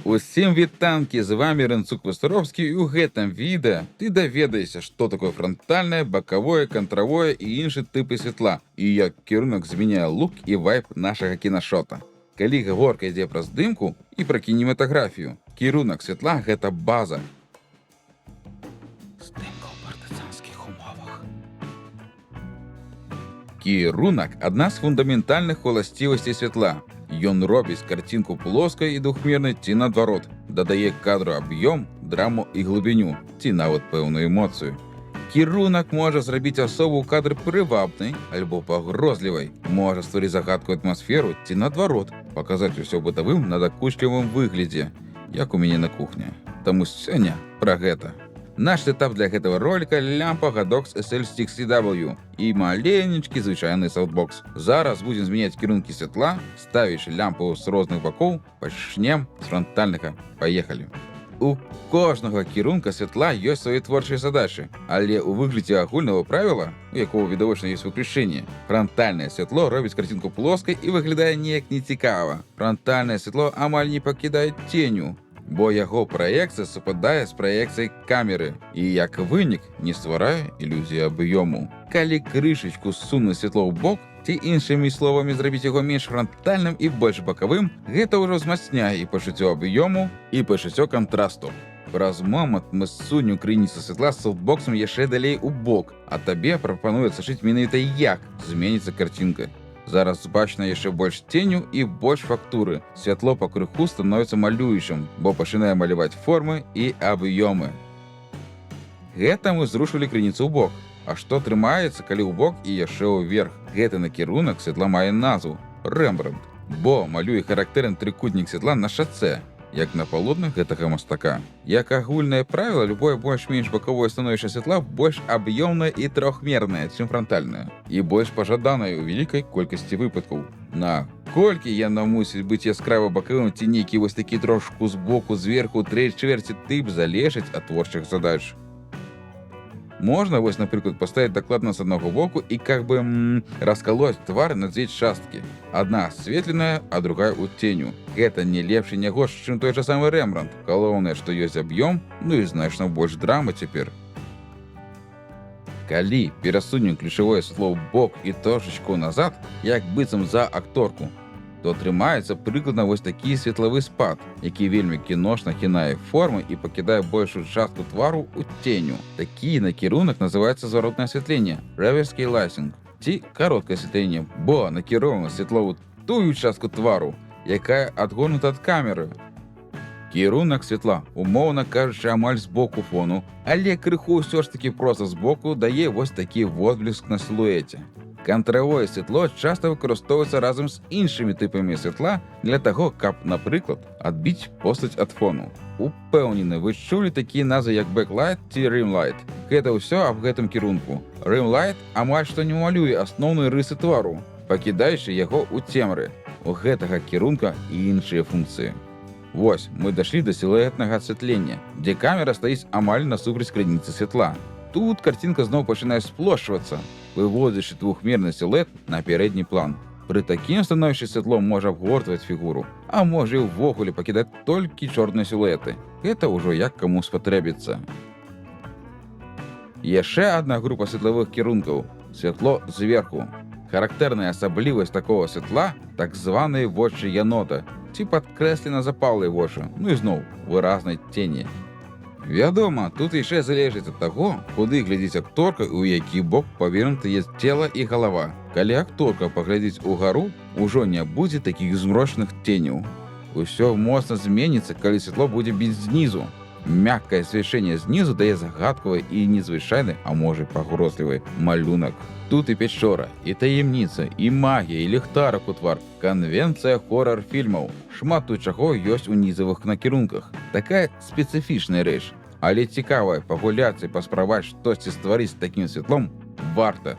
Усім вітанкі, з вами Рэнцук Васцюровскі, і ў гэтым відэа ты даведаешся, што такое франтальнае, бакавое, кантравое і іншыя тыпы святла, і як кірунак змяняе лук і вайб нашага кінашота. Калі гаворка ідзе пра здымку і пра кінематаграфію, кірунак святла — гэта база. Здымка ў партызанскіх умовах. Кірунак — адна з фундаментальных уласцівасцей святла. Ён робіць карцінку плоскай і двухмернай ці, наадварот, дадае кадру аб'ём, драму і глыбіню, ці нават пэўную эмоцыю. Кірунак можа зрабіць асобу ў кадры прывабнай альбо пагрозлівай, можа стварыць загадку, атмасферу ці, наадварот, паказаць усё ў бытавым надакучлівым выглядзе, як у мяне на кухні. Таму сёння пра гэта. Наш сетап для гэтага ролика — лямпа Godox SL6CW і маленечкі звычайны софтбокс. Зараз будзем змяняць кірункі святла, ставіш лямпу з розных бакоў, пачнем з франтальнага. Паехалі. У кожнага кірунка святла ёсць свае творчыя задачы, але ў выглядзе агульнага правіла, у якога, відавочна, ёсць выключэнне, франтальнае святло робіць карцінку плоскай і выглядае неяк нецікава. Франтальнае святло амаль не пакідае ценю, бо яго праекцыя супадае з праекцыяй камеры і, як вынік, не стварае ілюзіі аб'ёму. Калі крышачку сунуць святло ў бок, ці, іншымі словамі, зрабіць яго менш франтальным і больш бакавым, гэта ўжо ўзмацняе і пачуццё аб'ёму, і пачуццё кантрасту. Праз момант мы сунем крыніцу святла з софтбоксам яшчэ далей у бок, а табе прапануюць сачыць менавіта, як зменіцца карцінка. Зараз бачна яшчэ больш ценю і больш фактуры. Святло пакрыху становіцца малюючым, бо пачынае маляваць формы і аб'ёмы. Гэта мы зрушылі крыніцу ў бок. А што атрымаецца, калі ў бок і яшчэ ўверх? Гэты накірунак святла мае назву Рэмбрандт, бо малюе характэрны трыкутнік святла на шчацэ, як на палотнах гэтага мастака. Як агульнае правіла, любое больш-менш бакавое становішча святла больш аб'ёмнае і трохмернае, чым франтальнае, і больш пажаданае ў вялікай колькасці выпадкаў. На колькі яно мусіць быць яскрава бакавым ці нейкі вось такі трошку збоку, зверху, трэй чвэрці тып, залежыць ад творчых задач. Можна вось, напрыклад, паставіць дакладна з аднаго боку і как бы раскалоць твар на дзве часткі. Адна асветленая, а другая ў ценю. Гэта не лепш і не горш, чым той жа самы Рэмбрандт. Галоўнае, што ёсць аб'ём, ну і значна больш драмы цяпер. Калі перасунем ключавое святло ў бок і трошачку назад, як быццам за акторку, то атрымаецца прыкладна вось такі светлавы спад, які вельмі кіношна хінае формы і пакідае большую частку твару ў ценю. Такі накірунак называецца зваротнае асвятленне, reverse key lighting, ці кароткае асвятленне, бо накіроўвана святло ў тую частку твару, якая адгорнута ад камеры. Кірунак святла, умоўна кажучы, амаль з боку фону, але крыху ўсё ж такі проста збоку, дае вось такі водбліск на сілуэце. Кантравое святло часта выкарыстоўваецца разам з іншымі тыпамі святла для таго, каб, напрыклад, адбіць постаць ад фону. Упэўнены, вы чулі такія назвы, як backlight ці rimlight. Гэта ўсё аб гэтым кірунку. Rimlight амаль што не малюе асноўныя рысы твару, пакідаючы яго ў цемры. У гэтага кірунка і іншыя функцыі. Вось мы дашлі да сілуэтнага асвятлення, дзе камера стаіць амаль насупраць крыніцы святла. Тут карцінка зноў пачынае сплошчвацца, выводзячы двухмерны сілуэт на пярэдні план. Пры такім становішчы святло можа абгортваць фігуру, а можа і ўвогуле пакідаць толькі чорныя сілуэты. Гэта ўжо як каму спатрэбіцца. Яшчэ адна група светлавых кірункаў — святло зверху. Характэрная асаблівасць такого святла — так званыя вочы янота ці падкрэслена запалыя вочы, ну і зноў выразнай цені. Вядома, тут яшчэ залежыць ад таго, куды глядзіць акторка і ў які бок павернуты есть цела і галава. Калі акторка паглядзіць угару, ужо не будзе такіх змрочных ценяў. Усё моцна зменіцца, калі святло будзе біць знізу. Мяккае асвячэнне знізу дае загадкавы і незвычайны, а можа, пагрозлівы малюнак. Тут і пячора, і таямніца, і магія, і ліхтарык у твар, канвенцыя хорар-фільмаў. Шмат тут чаго ёсць у нізавых накірунках. Такая спецыфічная рэч, але цікавая, пагуляцца і паспрабаваць штосьці стварыць з такім святлом варта.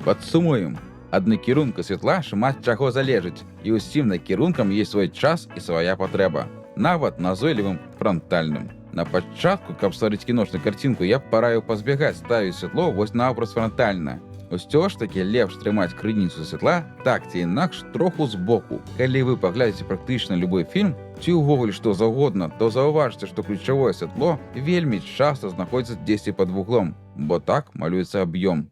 Падсумуем. Ад накірунка святла шмат чаго залежыць, і ўсім накірункам есть свой час і свая патрэба. Нават назойлівым франтальным. На пачатку, каб стварыць кіношную карцінку, я б параіў пазбягаць ставіць святло вось наўпрост франтальна. Усё ж такі лепш трымаць крыніцу святла так ці інакш троху збоку. Калі вы паглядзіце практычна любой фільм ці ўвогуле што заўгодна, то заўважце, што ключавое святло вельмі часта знаходзіцца дзесьці пад вуглом, бо так малюецца аб'ём.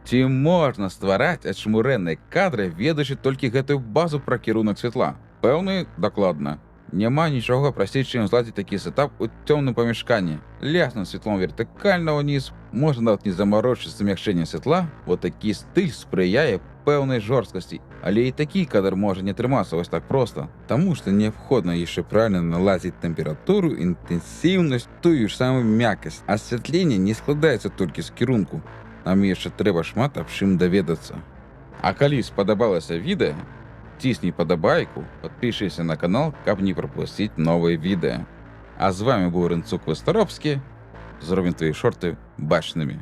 Ці можна ствараць ачмурэнныя кадры, ведаючы толькі гэтую базу пра кірунак святла? Пэўны, дакладна. Няма нічога прасцей, чым зладзіць такі сетап у цёмным памяшканні. Лясна святлом вертыкальна ўніз, можна нават не замарочыцца змякчэннем святла, бо такі стыль спрыяе пэўнай жорсткасці. Але і такі кадр можа не атрымацца вось так проста. Таму што неабходна яшчэ правільна наладзіць тэмпературу, інтэнсіўнасць, тую ж самую мяккасць. Асвятленне не складаецца толькі з кірунку. Нам яшчэ трэба шмат аб чым даведацца. А калі спадабалася відэа, цісні падабайку, падпішыся на канал, каб не прапусціць новыя відэа. А з вами быў Рынцук Выстаробскі. Зробім твае шорты бачнымі.